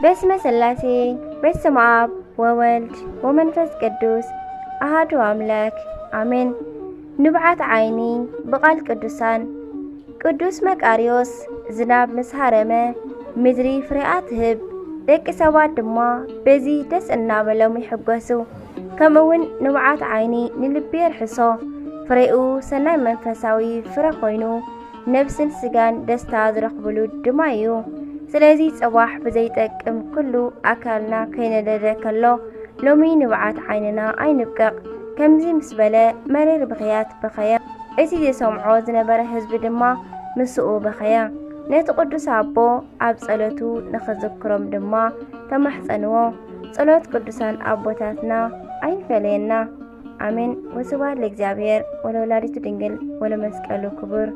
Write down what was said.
በስመ ሥላሴ፣ በስመ አብ ወወልድ ወመንፈስ ቅዱስ፣ አሃዱ አምላክ፣ አሜን። ንብዓት ዓይኒ ብቓል ቅዱሳን። ቅዱስ መቃርዮስ፣ ዝናብ ምስ ሃረመ፣ ምድሪ ፍሬኣ ትህብ፣ ደቂ ሰባት ድማ በዚ ደስ እናበሎም ይሕጎሱ። ከምኡውን ንብዓት ዓይኒ ንልቢ የርሕሶ፣ ፍሬኡ ሰናይ መንፈሳዊ ፍረ ኮይኑ፣ ነብስን ስጋን ደስታ ዝረኽብሉ ድማ እዩ። ስለዚ ጽባሕ ብዘይጠቅም ኩሉ ኣካልና ከይነደደ ከሎ፣ ሎሚ ንብዓት ዓይንና ኣይንብቀቕ። ከምዚ ምስ በለ መሪር ብኽያት በኸየ። እቲ ዝሰምዖ ዝነበረ ህዝቢ ድማ ምስኡ በኸየ። ነቲ ቅዱስ ኣቦ ኣብ ጸሎቱ ንኽዝክሮም ድማ ተማሕጸንዎ። ጸሎት ቅዱሳን ኣቦታትና ኣይፈለየና። ኣሜን። ወስብሐት ለእግዚኣብሔር ወለወላዲቱ ድንግል ወለመስቀሉ ክቡር።